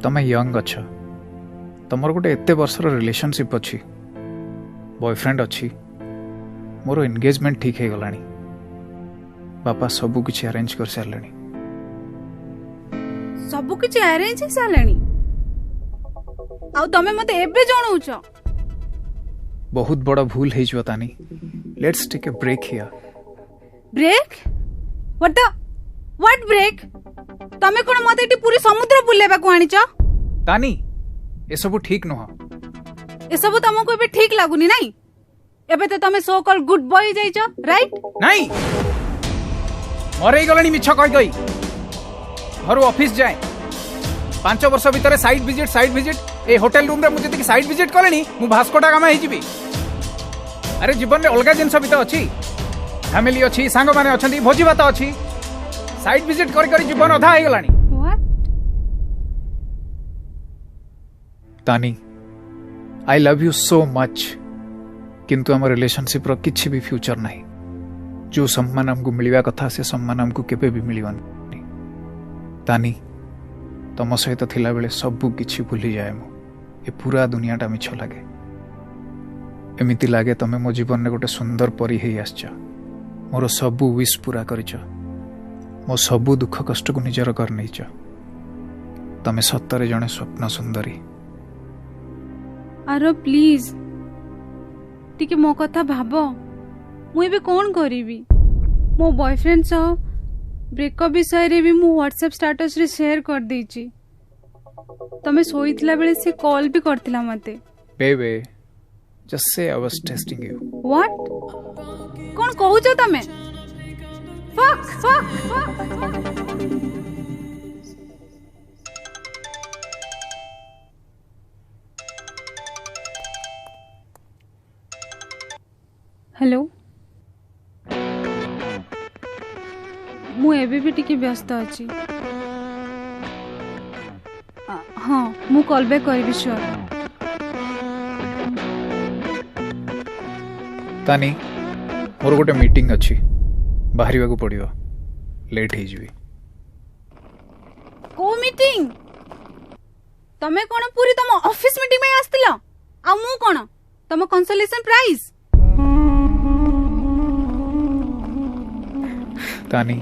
ତମେ ୟଙ୍ଗ ଅଛ, ତମର ଗୋଟେ ଏତେ ବର୍ଷର ରିଲେସନସିପ୍ ଅଛି, ବୟଫ୍ରେଣ୍ଡ ଅଛି, ମୋର ଏନଗେଜମେଣ୍ଟ ଠିକ୍ ହେଇଗଲାଣି, ବାପା ସବୁ କିଛି ଆରେଞ୍ଜ କରିସାରିଲେଣି। ସବୁ କିଛି ଆରେଞ୍ଜ ହେଇସାରିଲାଣି ଆଉ ତମେ ମତେ ଏବେ ଜଣଉଛ? ବହୁତ ବଡ଼ ଭୁଲ ହେଇଯିବ ତାନି। Let's take a break here. Break? What the what break? ତମେ କଣ ମତେ ଏଠି ପୁରୀ ସମୁଦ୍ର ବୁଲେଇବାକୁ ଆଣିଛ? ତାନି, ଏସବୁ ଠିକ୍ ନୁହଁ। ଏସବୁ ତମକୁ ଏବେ ଠିକ୍ ଲାଗୁନି ନାଇଁ? ଏବେ ତ ତମେ ସୋ କଲ୍ ଗୁଡ୍ ବୟ ହେଇଯାଇଛ, ରାଇଟ୍? ନାଇଁ, ମରେଇ ଗଲେଣି ମିଛ କହି କହି। ଘରୁ ଅଫିସ ଯାଏ 5 ବର୍ଷ ଭିତରେ ସାଇଟ୍ ଭିଜିଟ୍, ସାଇଟ୍ ଭିଜିଟ୍। ଏଇ ହୋଟେଲ ରୁମ୍ରେ ମୁଁ ଯେତିକି ସାଇଟ୍ ଭିଜିଟ୍ କଲିଣି, ମୁଁ ଭାସ୍କୋଡା ଗାମା ହେଇଯିବି। ଆରେ ଜୀବନରେ ଅଲଗା ଜିନିଷ ବି ତ ଅଛି, ଫ୍ୟାମିଲି ଅଛି, ସାଙ୍ଗମାନେ ଅଛନ୍ତି, ଭୋଜି ଭାତ ଅଛି। ସାଇଟ୍ ଭିଜିଟ୍ କରି କରି ଜୀବନ ଅଧା ହେଇଗଲାଣି। What? ତାନି, I love you so much, କିନ୍ତୁ ଆମ ରିଲେସନସିପ୍ର କିଛି ବି ଫ୍ୟୁଚର ନାହିଁ। ଯେଉଁ ସମ୍ମାନ ଆମକୁ ମିଳିବା କଥା, ସେ ସମ୍ମାନ ଆମକୁ କେବେ ବି ମିଳିବନି। ତାନି, ତମ ସହିତ ଥିଲାବେଳେ ସବୁ କିଛି ଭୁଲିଯାଏ ମୁଁ। ଏ ପୁରା ଦୁନିଆଟା ମିଛ ଲାଗେ। ଏମିତି ଲାଗେ ତମେ ମୋ ଜୀବନରେ ଗୋଟେ ସୁନ୍ଦର ପରୀ ହେଇ ଆସିଛ, ମୋର ସବୁ ୱିଶ୍ ପୁରା କରିଛ, ମୋ ସବୁ ଦୁଃଖ କଷ୍ଟକୁ ନିଜର କରିନେଇଛ। ତମେ ସତରେ ଜଣେ ସ୍ୱପ୍ନ ସୁନ୍ଦରୀ। ଆର ପ୍ଲିଜ୍ ଟିକେ ମୋ କଥା ଭାବ। ମୁଁ ଏବେ କ'ଣ କରିବି? ମୋ ବୟଫ୍ରେଣ୍ଡ ସହ ବ୍ରେକଅପ୍ ବିଷୟରେ ବି ମୁଁ ହ୍ୱାଟ୍ସଆପ୍ ଷ୍ଟାଟସ୍ରେ ସେୟାର କରିଦେଇଛି। ତମେ ଶୋଇଥିଲା ବେଳେ ସେ କଲ୍ ବି କରିଥିଲା ମତେ। Baby, just say I was testing you. What? କ'ଣ କହୁଛ ତମେ? Fuck, fuck, fuck. Hello, ମୁଁ ଏବେ ବି ଟିକେ ବ୍ୟସ୍ତ ଅଛି। ହଁ, ମୁଁ କଲ୍ ବ୍ୟାକ୍ କରିବି, ସିଓର। ତାନି, ମୋର ଗୋଟେ ମିଟିଂ ଅଛି, ବାହାରିବାକୁ ପଡ଼ିବ, ଲେଟ୍ ହେଇଯିବି। କୋଉ ମିଟିଂ? ତମେ କ'ଣ ପୁରୀ ତମ ଅଫିସ ମିଟିଂ ପାଇଁ ଆସିଥିଲ? ଆଉ ମୁଁ କ'ଣ ତମ consolation prize? Tani,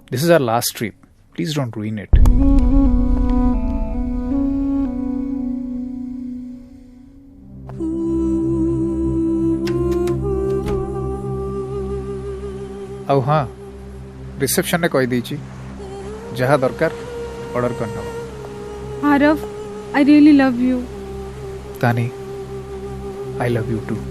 this is our last trip. Please don't ruin it. ଆଉ ହଁ, ରିସେପସନରେ କହିଦେଇଛି, ଯାହା ଦରକାର ଅର୍ଡର କରିନେବ। ଆରବ, I really love you. Tani, I love you too.